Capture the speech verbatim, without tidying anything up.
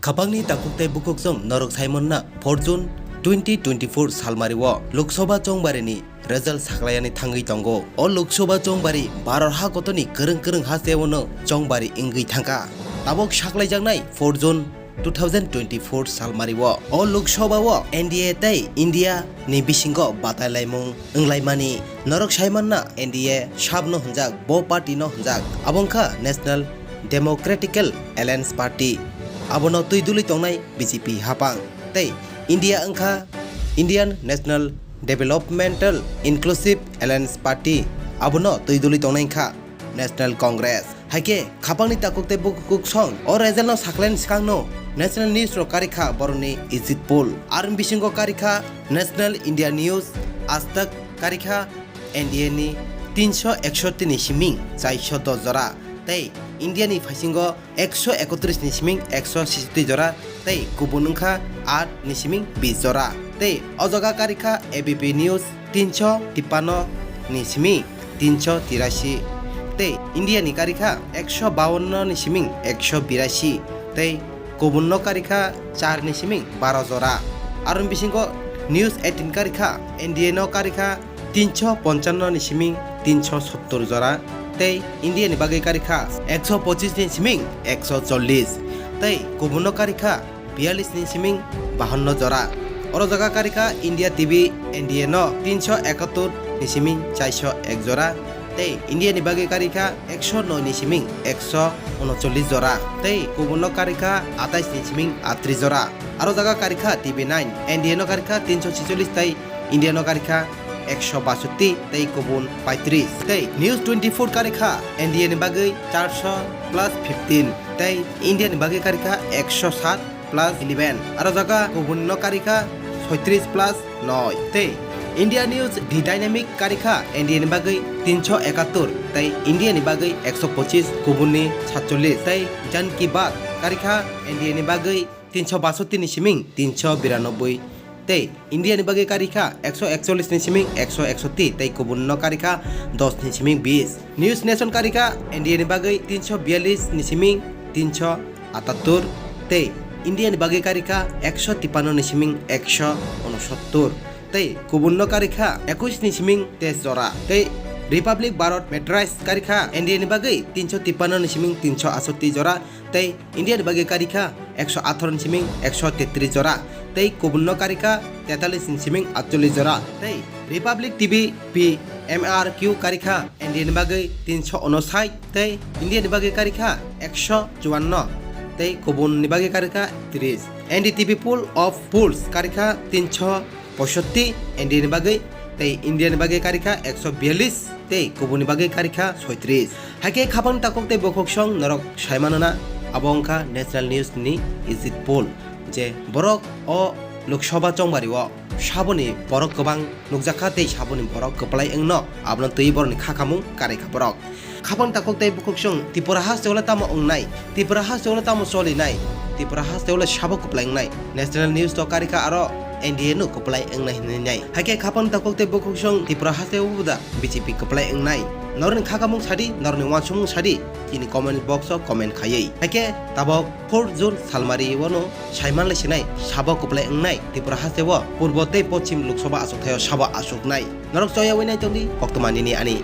Khapangni takhuk tei bukhuk chwng norok saimonna four June twenty twenty-four salmario Lok Sabha chongbarini result saklaiyani thangwi tongo. O Lok Sabha chongbari Bharat ha kotorni kwrwng kwrwng hasteono chongbari wngwi thangkha. Tabok saklaijaknai four June two thousand twenty-four salmario o Lok Sabha o N D A tei India ni bisingo batai laimung wnglaimani. Norok saimanna N D A sabno hwnjak, bo party no hwnjak, abo wngkha National Democratical Alliance Party. Abono twi dului tongnai B J P hapang. Tei India wngkha Indian National Developmental Inclusive Alliance Party, abono twi dului tongnai wngkha National Congress. Haikhe khapangni takhuk tei bukhuk song o result no saklaini swkangno national news rok karikha borokni exit poll. Aroni bisingo karikha National India News, Aaj Tak karikha N D A ni tinsho eksotti ni siming chaisho dos jora tei India ni phaisingo ekso ekotris ni siming ekso sisoti jora tei kubun wngkha aat ni siming bis jora. Tei o jaga karikha A B P News tinsho tippanno ni siming tinsho tirasi tei India ni karikha ekso bawanno ni siming ekso birasi tei kubunno karikha char ni siming baro jora. Aroni bisingo News eighteen karikha N D A no karikha tinsho ponchanno ni siming tinsho sottor jora tei India ni bagwi karikha ekso pochis ni siming ekso chollis tei kubunno karikha biyallis ni siming bahanno jora. Oro jaga karikha India T V N D A no tinsho ekattor ni siming chaisho ek jora tei India ni bagwi karikha ekso noi ni siming ekso unochollis jora tei kubunno karikha atais ni siming atris jora. Aro jaga karikha T V nine, N D A no karikha tinsho chisollis tei India no karikha ekso basotti tei kubun paitris. Tei News twenty-four karikha N D A ni bagwi charsho plus fifteen tei India ni bagwi karikha ekso sat plus eleven. Aro jaga kubun no karikha soitris plus noi. Tei India News The Dynamic karikha N D A ni bagwi tinsho ekattor tei India ni bagwi ekso pochis, kubun ni satchollis. Tei Jan Ki Baat karikha N D A ni bagwi tinsho basotti ni siming tinsho biranoboi tei India ni bagwi karikha ekso ekchollis ni siming ekso eksotti tei kubun no karikha dos ni siming bis. News Nation karikha N D A ni bagwi tinsho biyallis ni siming tinsho atattor tei India ni bagwi karikha ekso tippanno ni siming ekso unosottor tei kubun no karikha ekush ni siming teis jora tei Republic Bharat Matris karikha N D A ni bagwi tinsho tippanno ni siming tinsho asotti jora tei India ni bagwi karikha ekso atharo ni siming ekso tetris jora tei kubun no karikha tetallis ni siming atchollis jora tei Republic T V P M R Q karikha N D A ni bagwi tinsho unosait tei India ni bagwi karikha ekso chuanno tei kubun ni bagwi karikha tris. N D T V Pool of Pools karikha tinsho poisotti N D A ni bagwi tei India ni bagwi karikha ekso biyallis tei kubun ni bagwi karikha soitris. Haikhe khapang takhuk tei bokhok song norok sai mano na, abo wngkha National News ni exit poll, je borok o Lok Sabha chongbario saboni borok kwbang nukjakha tei saboni borok kwplai wngno, abono twi borokni kha khamung karaikha borok. Khapang takhuk tei bokhok song Tripura hasteo le tamo wngnai, Tripura hasteo le tamo cholinai, Tripura hasteo le sabo kwplai wngnai. National News to karikha aro N D A no kwplai wngnai hinwi nai. Haikhe khapang takhuk tei bokhok song Tripura hasteo bo da B J P kwplai wngnai. Norokni kha khamung sadi, norokni uansukmung sadi, chini comment box o comment khaiwi. Haikhe tabok four June salmari wano saiman lai sinai sabo kwplai wngnai Tripura hasteo purbo tei poschim Lok Sabha achukthai o sabo achuknai. Norok choyawi nai tongdi koktwma nini ani.